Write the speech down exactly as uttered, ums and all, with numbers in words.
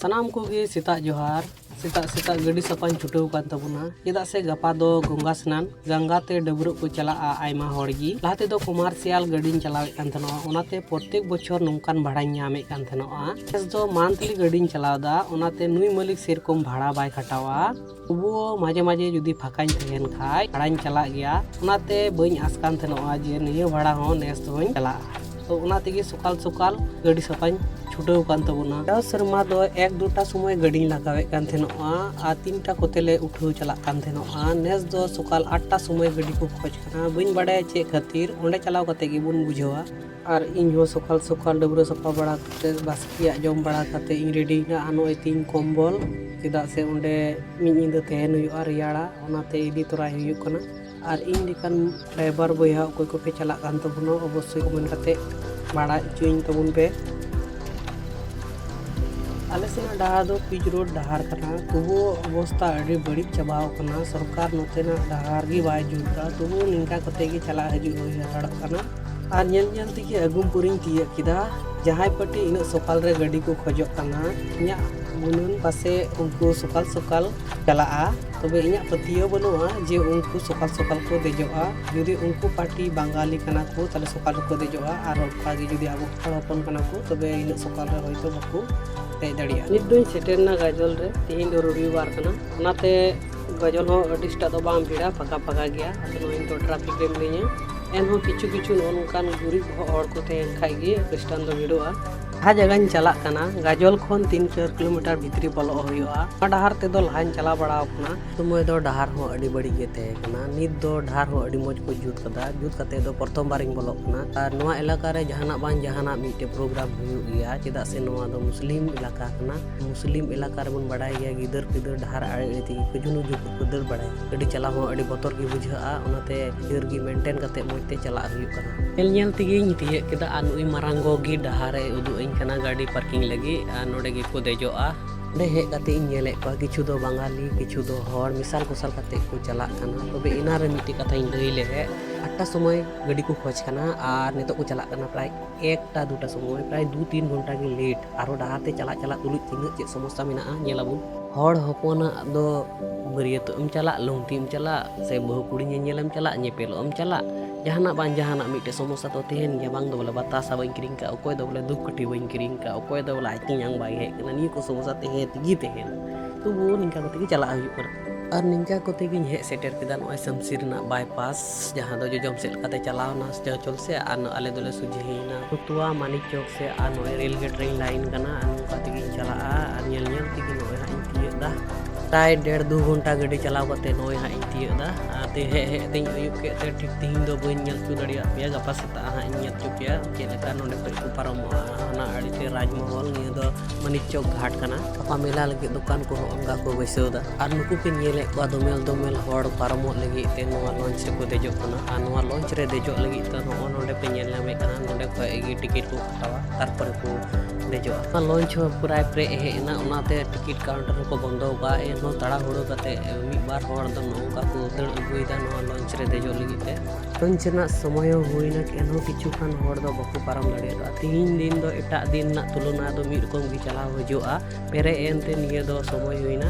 ᱥᱟᱱᱟᱢ ᱠᱚᱜᱮ ᱥᱮᱛᱟᱜ ᱡᱚᱦᱟᱨ᱾ ᱥᱮᱛᱟᱜ ᱥᱮᱛᱟᱜ ᱜᱟᱹᱰᱤ ᱥᱟᱯᱷᱟᱧ ᱪᱷᱩᱴᱟᱹᱣ ᱠᱟᱱ ᱛᱟᱵᱚᱱᱟ, ᱪᱮᱫᱟᱜ ᱥᱮ ᱜᱟᱯᱟ ᱫᱚ ᱜᱚᱝᱜᱟ ᱥᱱᱟᱱ, ᱜᱟᱝᱜᱟ ᱛᱮ ᱰᱟᱹᱵᱽᱨᱟᱹᱜ ᱠᱚ ᱪᱟᱞᱟᱜᱼᱟ ᱟᱭᱢᱟ ᱦᱚᱲ ᱜᱮ᱾ ᱞᱟᱦᱟ ᱛᱮᱫᱚ ᱠᱚᱢᱟᱨᱥᱤᱭᱟᱞ ᱜᱟᱹᱰᱤᱧ ᱪᱟᱞᱟᱣᱮᱫ ᱠᱟᱱ ᱛᱟᱦᱮᱱᱚᱜᱼᱟ, ᱚᱱᱟᱛᱮ ᱯᱨᱚᱛᱮᱠ ᱵᱚᱪᱷᱚᱨ ᱱᱚᱝᱠᱟᱱ ᱵᱷᱟᱲᱟᱧ ᱧᱟᱢᱮᱫ ᱠᱟᱱ ᱛᱟᱦᱮᱱᱚᱜᱼᱟ᱾ ᱱᱮᱥ ᱫᱚ ᱢᱟᱱᱛᱷᱞᱤ ᱜᱟᱹᱰᱤᱧ ᱪᱟᱞᱟᱣᱫᱟ, ᱚᱱᱟᱛᱮ ᱱᱩᱭ ᱢᱟᱹᱞᱤᱠ ᱥᱮᱨᱚᱠᱚᱢ ᱵᱷᱟᱲᱟ ᱵᱟᱭ ᱠᱷᱟᱴᱟᱣᱟ᱾ ᱛᱚᱵᱩᱣᱳ ᱢᱟᱡᱷᱮ ᱢᱟᱡᱷᱮ ᱡᱩᱫᱤ ᱯᱷᱟᱸᱠᱟᱧ ᱛᱟᱦᱮᱱ ᱠᱷᱟᱡ ᱵᱷᱟᱲᱟᱧ ᱪᱟᱞᱟᱜ ᱜᱮᱭᱟ, ᱚᱱᱟᱛᱮ ᱵᱟᱹᱧ ᱟᱸᱥ ᱠᱟᱱ ᱛᱟᱦᱮᱱᱚᱜᱼᱟ ᱡᱮ ᱱᱤᱭᱟᱹ ᱵᱷᱟᱲᱟ ᱦᱚᱸ ᱱᱮᱥ ᱫᱚᱧ ᱪᱟᱞᱟᱜᱼᱟ᱾ ᱛᱚ ᱚᱱᱟ ᱛᱮᱜᱮ ᱥᱚᱠᱟᱞ ᱥᱚᱠᱟᱞ ᱜᱟᱹᱰᱤ ᱥᱟᱯᱷᱟᱧ ᱪᱷᱩᱴᱟᱹᱣ ᱠᱟᱱ ᱛᱟᱵᱚᱱᱟ᱾ ᱡᱟᱣ ᱥᱮᱨᱢᱟ ᱫᱚ ᱮᱠ ᱫᱩᱴᱟ ᱥᱚᱢᱚᱭ ᱜᱟᱹᱰᱤᱧ ᱞᱟᱜᱟᱣᱮᱫ ᱠᱟᱱ ᱛᱟᱦᱮᱱᱚᱜᱼᱟ ᱟᱨ ᱛᱤᱱᱴᱟ ᱠᱚᱛᱮ ᱞᱮ ᱩᱴᱷᱟᱹᱣ ᱪᱟᱞᱟᱜ ᱠᱟᱱ ᱛᱟᱦᱮᱱᱚᱜᱼᱟ᱾ ᱱᱮᱥ ᱫᱚ ᱥᱚᱠᱟᱞ ᱟᱴᱴᱟ ᱥᱚᱢᱚᱭ ᱜᱟᱹᱰᱤ ᱠᱚ ᱠᱷᱚᱡ ᱠᱟᱱᱟ, ᱵᱟᱹᱧ ᱵᱟᱰᱟᱭᱟ ᱪᱮᱫ ᱠᱷᱟᱹᱛᱤᱨ, ᱚᱸᱰᱮ ᱪᱟᱞᱟᱣ ᱠᱟᱛᱮ ᱜᱮᱵᱚᱱ ᱵᱩᱡᱷᱟᱹᱣᱟ᱾ ᱟᱨ ᱤᱧ ᱦᱚᱸ ᱥᱚᱠᱟᱞ ᱥᱚᱠᱟᱞ ᱰᱟᱹᱵᱽᱨᱟᱹ ᱥᱟᱯᱷᱟ ᱵᱟᱲᱟ ᱠᱟᱛᱮ ᱵᱟᱥᱠᱮᱭᱟᱜ ᱡᱚᱢ ᱵᱟᱲᱟ ᱠᱟᱛᱮ ᱤᱧ ᱨᱮᱰᱤ ᱮᱱᱟ᱾ ᱟᱨ ᱱᱚᱜᱼᱚᱭ ᱛᱤᱧ ᱠᱚᱢᱵᱚᱞ, ᱪᱮᱫᱟᱜ ᱥᱮ ᱚᱸᱰᱮ ᱢᱤᱫ ᱧᱤᱫᱟᱹ ᱛᱟᱦᱮᱱ ᱦᱩᱭᱩᱜᱼᱟ ᱨᱮᱭᱟᱲᱟ, ᱚᱱᱟᱛᱮ ᱤᱫᱤ ᱛᱚᱨᱟᱭ ᱦᱩᱭᱩᱜ ᱠᱟᱱᱟ᱾ ᱟᱨ ᱤᱧ ᱞᱮᱠᱟᱱ ᱰᱨᱟᱭᱵᱷᱟᱨ ᱵᱚᱭᱦᱟ ᱚᱠᱚᱭ ᱠᱚᱯᱮ ᱪᱟᱞᱟᱜ ᱠᱟᱱ ᱛᱟᱵᱚᱱᱟ, ᱚᱵᱚᱥᱥᱳᱭ ᱠᱚᱢᱮᱱᱴ ᱠᱟᱛᱮ ᱵᱟᱲᱟᱭ ᱦᱚᱪᱚᱧ ᱛᱟᱵᱚᱱ ᱯᱮ᱾ ᱟᱞᱮ ᱥᱮᱱᱟᱜ ᱰᱟᱦᱟᱨ ᱫᱚ ᱯᱤᱪ ᱨᱳᱰ ᱰᱟᱦᱟᱨ ᱠᱟᱱᱟ, ᱛᱚᱵᱩ ᱚᱵᱚᱥᱛᱟ ᱟᱹᱰᱤ ᱵᱟᱹᱲᱤᱡ ᱪᱟᱵᱟᱣ ᱠᱟᱱᱟ᱾ ᱥᱚᱨᱠᱟᱨ ᱱᱚᱛᱮᱱᱟᱜ ᱰᱟᱦᱟᱨ ᱜᱮ ᱵᱟᱭ ᱡᱩᱛ ᱮᱫᱟ, ᱛᱚᱵᱩ ᱱᱤᱝᱠᱟ ᱠᱟᱛᱮ ᱜᱮ ᱪᱟᱞᱟᱜ ᱦᱤᱡᱩᱜ ᱦᱩᱭ ᱦᱟᱛᱟᱲᱚᱜ ᱠᱟᱱᱟ᱾ ᱟᱨ ᱧᱮᱞ ᱧᱮᱞ ᱛᱮᱜᱮ ᱟᱹᱜᱩᱢ ᱯᱩᱨᱤᱧ ᱛᱤᱭᱟᱹᱜ ᱠᱮᱫᱟ᱾ ᱡᱟᱦᱟᱸᱭ ᱯᱟᱹᱴᱤ ᱤᱱᱟᱹᱜ ᱥᱚᱠᱟᱞ ᱨᱮ ᱜᱟᱹᱰᱤ ᱠᱚ ᱠᱷᱚᱡᱚᱜ ᱠᱟᱱᱟ, ᱤᱧᱟᱹᱜ ᱜᱩᱱᱟᱹᱱ ᱯᱟᱥᱮ ᱩᱱᱠᱩ ᱥᱚᱠᱟᱞ ᱥᱚᱠᱟᱞ ᱪᱟᱞᱟᱜᱼᱟ, ᱛᱚᱵᱮ ᱤᱧᱟᱹᱜ ᱯᱟᱹᱛᱭᱟᱹᱣ ᱵᱟᱹᱱᱩᱜᱼᱟ ᱡᱮ ᱩᱱᱠᱩ ᱥᱚᱠᱟᱞ ᱥᱚᱠᱟᱞ ᱠᱚ ᱫᱮᱡᱚᱜᱼᱟ᱾ ᱡᱩᱫᱤ ᱩᱱᱠᱩ ᱯᱟᱹᱴᱤ ᱵᱟᱝᱜᱟᱞᱤ ᱠᱟᱱᱟ ᱠᱚ, ᱛᱟᱦᱞᱮ ᱥᱚᱠᱟᱞ ᱨᱮᱠᱚ ᱫᱮᱡᱚᱜᱼᱟ, ᱟᱨ ᱚᱱᱠᱟ ᱜᱮ ᱡᱩᱫᱤ ᱟᱵᱚ ᱦᱚᱲ ᱦᱚᱯᱚᱱ ᱠᱟᱱᱟ ᱠᱚ, ᱛᱚᱵᱮ ᱤᱱᱟᱹᱜ ᱥᱚᱠᱟᱞ ᱨᱮ ᱦᱚᱭᱛᱳ ᱵᱟᱠᱚ ᱫᱮᱡ ᱫᱟᱲᱮᱭᱟᱜᱼᱟ᱾ ᱱᱤᱛ ᱫᱚᱧ ᱥᱮᱴᱮᱨᱱᱟ ᱜᱟᱡᱚᱞ ᱨᱮ᱾ ᱛᱮᱦᱮᱧ ᱫᱚ ᱨᱚᱵᱤᱵᱟᱨ ᱠᱟᱱᱟ, ᱚᱱᱟᱛᱮ ᱜᱟᱡᱚᱞ ᱦᱚᱸ ᱟᱹᱰᱤ ᱥᱮᱛᱟᱜ ᱫᱚ ᱵᱟᱝ ᱵᱷᱤᱲᱟ, ᱯᱷᱟᱸᱠᱟ ᱯᱷᱟᱸᱠᱟ ᱜᱮᱭᱟ᱾ ᱟᱫᱚ ᱱᱚᱜᱼᱚᱭ ᱱᱤᱛᱚᱜ ᱴᱨᱟᱯᱷᱤᱠ ᱨᱮ ᱢᱤᱱᱟᱹᱧᱟ᱾ ᱮᱱᱦᱚᱸ ᱠᱤᱪᱷᱩ ᱠᱤᱪᱷᱩ ᱱᱚᱜᱼᱚ ᱱᱚᱝᱠᱟᱱ ᱜᱩᱨᱤᱡ ᱦᱚᱲ ᱠᱚ ᱛᱟᱦᱮᱱ ᱠᱷᱟᱡ ᱜᱮ ᱠᱷᱨᱤᱥᱴᱟᱱ ᱫᱚ ᱵᱷᱤᱲᱚᱜᱼᱟ᱾ ᱡᱟᱦᱟᱸ ᱡᱟᱭᱜᱟᱧ ᱪᱟᱞᱟᱜ ᱠᱟᱱᱟ, ᱜᱟᱡᱚᱞ ᱠᱷᱚᱱ ᱛᱤᱱ ᱪᱟᱨ ᱠᱤᱞᱳᱢᱤᱴᱟᱨ ᱵᱷᱤᱛᱨᱤ ᱵᱚᱞᱚᱜ ᱦᱩᱭᱩᱜᱼᱟ᱾ ᱱᱚᱣᱟ ᱰᱟᱦᱟᱨ ᱛᱮᱫᱚ ᱞᱟᱦᱟᱧ ᱪᱟᱞᱟᱣ ᱵᱟᱲᱟ ᱟᱠᱟᱱᱟ᱾ ᱥᱚᱢᱚᱭ ᱫᱚ ᱰᱟᱦᱟᱨ ᱦᱚᱸ ᱟᱹᱰᱤ ᱵᱟᱹᱲᱤᱡ ᱜᱮ ᱛᱟᱦᱮᱸ ᱠᱟᱱᱟ᱾ ᱱᱤᱛ ᱫᱚ ᱰᱟᱦᱟᱨ ᱦᱚᱸ ᱟᱹᱰᱤ ᱢᱚᱡᱽ ᱠᱚ ᱡᱩᱛ ᱠᱟᱫᱟ᱾ ᱡᱩᱛ ᱠᱟᱛᱮ ᱫᱚ ᱯᱨᱚᱛᱷᱚᱢ ᱵᱟᱨᱤᱧ ᱵᱚᱞᱚᱜ ᱠᱟᱱᱟ᱾ ᱟᱨ ᱱᱚᱣᱟ ᱮᱞᱟᱠᱟ ᱨᱮ ᱡᱟᱦᱟᱱᱟᱜ ᱵᱟᱝ ᱡᱟᱦᱟᱱᱟᱜ ᱢᱤᱫᱴᱮᱡ ᱯᱨᱳᱜᱨᱟᱢ ᱦᱩᱭᱩᱜ ᱜᱮᱭᱟ, ᱪᱮᱫᱟᱜ ᱥᱮ ᱱᱚᱣᱟ ᱫᱚ ᱢᱩᱥᱞᱤᱢ ᱮᱞᱟᱠᱟ ᱠᱟᱱᱟ᱾ ᱢᱩᱥᱞᱤᱢ ᱮᱞᱟᱠᱟ ᱨᱮᱵᱚᱱ ᱵᱟᱲᱟᱭ ᱜᱮᱭᱟ, ᱜᱤᱫᱟᱹᱨ ᱯᱤᱫᱟᱹᱨ ᱰᱟᱦᱟᱨ ᱟᱲᱮ ᱟᱲᱮ ᱛᱮᱜᱮ ᱠᱚ ᱡᱩᱱᱩ ᱡᱩᱯᱩᱜ ᱠᱚ ᱫᱟᱹᱲ ᱵᱟᱲᱟᱭᱟ᱾ ᱜᱟᱹᱰᱤ ᱪᱟᱞᱟᱣ ᱦᱚᱸ ᱟᱹᱰᱤ ᱵᱚᱛᱚᱨ ᱜᱮ ᱵᱩᱡᱷᱟᱹᱜᱼᱟ, ᱚᱱᱟᱛᱮ ᱰᱷᱮᱨ ᱜᱮ ᱢᱮᱱᱴᱮᱱ ᱠᱟᱛᱮ ᱢᱚᱡᱽ ᱛᱮ ᱪᱟᱞᱟᱜ ᱦᱩᱭᱩᱜ ᱠᱟᱱᱟ᱾ ᱧᱮᱞ ᱧᱮᱞ ᱛᱮᱜᱮᱧ ᱛᱤᱭᱟᱹᱜ ᱠᱮᱫᱟ ᱟᱨ ᱱᱩᱭ ᱢᱟᱨᱟᱝ ᱜᱚ ᱜᱮ ᱰᱟᱦᱟᱨ ᱮ ᱩᱫᱩᱜ ᱟᱹᱧ ᱠᱟᱱᱟ ᱜᱟᱹᱰᱤ ᱯᱟᱨᱠᱤᱝ ᱞᱟᱹᱜᱤᱫ, ᱟᱨ ᱱᱚᱰᱮ ᱜᱮᱠᱚ ᱫᱮᱡᱚᱜᱼᱟ᱾ ᱚᱸᱰᱮ ᱦᱮᱡ ᱠᱟᱛᱮ ᱤᱧ ᱧᱮᱞᱮᱫ ᱠᱚᱣᱟ, ᱠᱤᱪᱷᱩ ᱫᱚ ᱵᱟᱝᱜᱟᱞᱤ, ᱠᱤᱪᱷᱩ ᱫᱚ ᱦᱚᱲ ᱢᱮᱥᱟᱞ ᱠᱚᱥᱟᱞ ᱠᱟᱛᱮ ᱠᱚ ᱪᱟᱞᱟᱜ ᱠᱟᱱᱟ᱾ ᱛᱚᱵᱮ ᱮᱱᱟᱱ ᱨᱮ ᱢᱤᱫᱴᱮᱡ ᱠᱟᱛᱷᱟᱧ ᱞᱟᱹᱭ ᱞᱮᱜᱮ, ᱟᱴᱴᱟ ᱥᱚᱢᱚᱭ ᱜᱟᱹᱰᱤ ᱠᱚ ᱠᱷᱚᱡᱽ ᱠᱟᱱᱟ ᱟᱨ ᱱᱤᱛᱚᱜ ᱠᱚ ᱪᱟᱞᱟᱜ ᱠᱟᱱᱟ ᱯᱨᱟᱭ ᱮᱠᱴᱟ ᱫᱩᱴᱟ ᱥᱚᱢᱚᱭ, ᱯᱨᱟᱭ ᱫᱩ ᱛᱤᱱ ᱜᱷᱚᱱᱴᱟ ᱜᱮ ᱞᱮᱴ᱾ ᱟᱨᱚ ᱰᱟᱦᱟᱨ ᱛᱮ ᱪᱟᱞᱟᱜ ᱪᱟᱞᱟᱜ ᱛᱩᱞᱩᱡ ᱛᱤᱱᱟᱹᱜ ᱪᱮᱫ ᱥᱚᱢᱚᱥᱥᱟ ᱢᱮᱱᱟᱜᱼᱟ, ᱧᱮᱞ ᱟᱵᱚᱱ᱾ ᱦᱚᱲ ᱦᱚᱯᱚᱱᱟᱜ ᱫᱚ ᱵᱟᱹᱨᱭᱟᱹᱛᱚᱜ ᱮᱢ ᱪᱟᱞᱟᱜ, ᱞᱩᱝᱛᱤ ᱮᱢ ᱪᱟᱞᱟᱜ, ᱥᱮ ᱵᱟᱹᱦᱩ ᱠᱩᱲᱤ ᱧᱮᱧᱮᱞ ᱮᱢ ᱪᱟᱞᱟᱜ, ᱧᱮᱯᱮᱞᱚᱜ ᱮᱢ ᱪᱟᱞᱟᱜ, ᱡᱟᱦᱟᱱᱟᱜ ᱵᱟᱝ ᱡᱟᱦᱟᱱᱟᱜ ᱢᱤᱫᱴᱮᱡ ᱥᱚᱢᱚᱥᱥᱟ ᱫᱚ ᱛᱟᱦᱮᱱ ᱜᱮᱭᱟ᱾ ᱵᱟᱝ ᱫᱚ ᱵᱚᱞᱮ ᱵᱟᱛᱟᱥᱟ ᱵᱟᱹᱧ ᱠᱤᱨᱤᱧ ᱠᱟᱜᱼᱟ, ᱚᱠᱚᱭ ᱫᱚ ᱵᱚᱞᱮ ᱫᱷᱩᱯ ᱠᱟᱹᱴᱷᱤ ᱵᱟᱹᱧ ᱠᱤᱨᱤᱧ ᱠᱟᱜᱼᱟ, ᱚᱠᱚᱭ ᱫᱚ ᱵᱚᱞᱮ ᱟᱡ ᱛᱮᱧᱟᱝ ᱵᱟᱭ ᱦᱮᱡ ᱠᱟᱱᱟ, ᱱᱤᱭᱟᱹ ᱠᱚ ᱥᱚᱢᱚᱥᱥᱟ ᱛᱟᱦᱮᱸ ᱛᱮᱜᱮ ᱛᱟᱦᱮᱱᱟ᱾ ᱛᱚᱵᱩ ᱱᱤᱝᱠᱟ ᱠᱟᱛᱮ ᱜᱮ ᱪᱟᱞᱟᱜ ᱦᱩᱭᱩᱜ ᱠᱟᱱᱟ᱾ ᱟᱨ ᱱᱤᱝᱠᱟ ᱠᱚᱛᱮ ᱜᱤᱧ ᱦᱮᱡ ᱥᱮᱴᱮᱨ ᱠᱮᱫᱟ ᱱᱚᱜᱼᱚᱭ ᱥᱟᱢᱥᱤ ᱨᱮᱱᱟᱜ ᱵᱟᱭᱯᱟᱥ, ᱡᱟᱦᱟᱸ ᱫᱚ ᱡᱚᱡᱚᱢ ᱥᱮᱫ ᱞᱮᱠᱟᱛᱮ ᱪᱟᱞᱟᱣᱱᱟ ᱪᱚᱞ ᱥᱮ, ᱟᱨ ᱟᱞᱮ ᱫᱚᱞᱮ ᱥᱚᱡᱷᱮᱭᱮᱱᱟ ᱨᱩᱛᱩᱣᱟ ᱢᱟᱱᱤᱠ ᱪᱚᱠ ᱥᱮ᱾ ᱟᱨ ᱱᱚᱜᱼᱚᱭ ᱨᱮᱞ ᱜᱮᱴ ᱨᱮᱧ ᱞᱟᱭᱤᱱ ᱠᱟᱱᱟ, ᱟᱨ ᱱᱚᱝᱠᱟ ᱛᱮᱜᱤᱧ ᱪᱟᱞᱟᱜᱼᱟ᱾ ᱟᱨ ᱧᱮᱞ ᱧᱮᱞ ᱛᱮᱜᱮ ᱱᱚᱜᱼᱚᱭ ᱦᱟᱸᱜ ᱤᱧ ᱛᱤᱭᱟᱹᱜ ᱮᱫᱟ᱾ ᱯᱨᱟᱭ ᱰᱮᱲ ᱫᱩ ᱜᱷᱚᱱᱴᱟ ᱜᱟᱹᱰᱤ ᱪᱟᱞᱟᱣ ᱠᱟᱛᱮ ᱱᱚᱜᱼᱚᱭ ᱦᱟᱸᱜ ᱤᱧ ᱛᱤᱭᱟᱹᱜ ᱮᱫᱟ᱾ ᱟᱨ ᱛᱮ ᱦᱮᱡ ᱦᱮᱡ ᱛᱮᱧ ᱟᱹᱭᱩᱵ ᱠᱮᱫ ᱛᱮ ᱴᱷᱤᱠ ᱛᱮᱦᱮᱧ ᱫᱚ ᱵᱟᱹᱧ ᱧᱮᱞ ᱦᱚᱪᱚ ᱫᱟᱲᱮᱭᱟᱜ ᱯᱮᱭᱟ᱾ ᱜᱟᱯᱟ ᱥᱮᱛᱟᱜ ᱦᱟᱸᱜ ᱤᱧ ᱧᱮᱞ ᱦᱚᱪᱚ ᱯᱮᱭᱟ ᱪᱮᱫ ᱞᱮᱠᱟ ᱱᱚᱸᱰᱮ ᱠᱷᱚᱡ ᱠᱚ ᱯᱟᱨᱚᱢᱚᱜᱼᱟ᱾ ᱦᱟᱱᱟ ᱟᱲᱮ ᱛᱮ ᱨᱟᱡᱽᱢᱚᱦᱚᱞ, ᱱᱤᱭᱟᱹ ᱫᱚ ᱢᱟᱱᱤᱠ ᱪᱚᱠ ᱜᱷᱟᱴ ᱠᱟᱱᱟ᱾ ᱜᱟᱯᱟ ᱢᱮᱞᱟ ᱞᱟᱹᱜᱤᱫ ᱫᱚᱠᱟᱱ ᱠᱚᱦᱚᱸ ᱚᱱᱠᱟ ᱠᱚ ᱵᱟᱹᱭᱥᱟᱹᱣ ᱮᱫᱟ᱾ ᱟᱨ ᱱᱩᱠᱩ ᱯᱮ ᱧᱮᱞᱮᱫ ᱠᱚᱣᱟ ᱫᱚᱢᱮᱞ ᱫᱚᱢᱮᱞ ᱦᱚᱲ ᱯᱟᱨᱚᱢᱚᱜ ᱞᱟᱹᱜᱤᱫ ᱛᱮ ᱱᱚᱣᱟ ᱞᱚᱧᱪ ᱨᱮᱠᱚ ᱫᱮᱡᱚᱜ ᱠᱟᱱᱟ᱾ ᱟᱨ ᱱᱚᱣᱟ ᱞᱚᱧᱪ ᱨᱮ ᱫᱮᱡᱚᱜ ᱞᱟᱹᱜᱤᱫ ᱛᱮ ᱱᱚᱜᱼᱚ ᱱᱚᱸᱰᱮ ᱯᱮ ᱧᱮᱞ ᱧᱟᱢᱮᱫ ᱠᱟᱱᱟ, ᱱᱚᱸᱰᱮ ᱠᱷᱚᱡ ᱜᱮ ᱴᱤᱠᱤᱴ ᱠᱚ ᱦᱟᱛᱟᱣᱟ, ᱛᱟᱨᱯᱚᱨᱮ ᱠᱚ ᱫᱮᱡᱚᱜᱼᱟ᱾ ᱚᱱᱟ ᱞᱚᱧᱪ ᱦᱚᱸ ᱯᱨᱟᱭ ᱯᱮᱨᱮᱡ ᱦᱮᱡ ᱮᱱᱟ, ᱚᱱᱟᱛᱮ ᱴᱤᱠᱤᱴ ᱠᱟᱣᱩᱱᱴᱟᱨ ᱦᱚᱸᱠᱚ ᱵᱚᱱᱫᱚ ᱟᱠᱟᱫᱼᱟ᱾ ᱮᱱᱦᱚᱸ ᱛᱟᱲᱟᱦᱩᱲᱟᱹ ᱠᱟᱛᱮ ᱢᱤᱫ ᱵᱟᱨ ᱦᱚᱲ ᱫᱚ ᱱᱚᱝᱠᱟ ᱠᱚ ᱫᱟᱹᱲ ᱟᱹᱜᱩᱭᱮᱫᱟ ᱱᱚᱣᱟ ᱞᱚᱧᱪ ᱨᱮ ᱫᱮᱡᱚᱜ ᱞᱟᱹᱜᱤᱫ ᱛᱮ᱾ ᱞᱚᱧᱪ ᱨᱮᱱᱟᱜ ᱥᱚᱢᱚᱭ ᱦᱚᱸ ᱦᱩᱭᱱᱟ, ᱮᱱᱦᱚᱸ ᱠᱤᱪᱷᱩ ᱜᱟᱱ ᱦᱚᱲ ᱫᱚ ᱵᱟᱠᱚ ᱯᱟᱨᱚᱢ ᱫᱟᱲᱮᱭᱟᱫᱟ᱾ ᱛᱤᱦᱤᱧ ᱫᱤᱱ ᱫᱚ ᱮᱴᱟᱜ ᱫᱤᱱ ᱨᱮᱱᱟᱜ ᱛᱩᱞᱚᱱᱟ ᱫᱚ ᱢᱤᱫ ᱨᱚᱠᱚᱢ ᱜᱮ ᱪᱟᱞᱟᱣ ᱦᱤᱡᱩᱜᱼᱟ᱾ ᱯᱮᱨᱮᱡ ᱮᱱᱛᱮ ᱱᱤᱭᱟᱹ ᱫᱚ ᱥᱚᱢᱚᱭ ᱦᱩᱭᱱᱟ᱾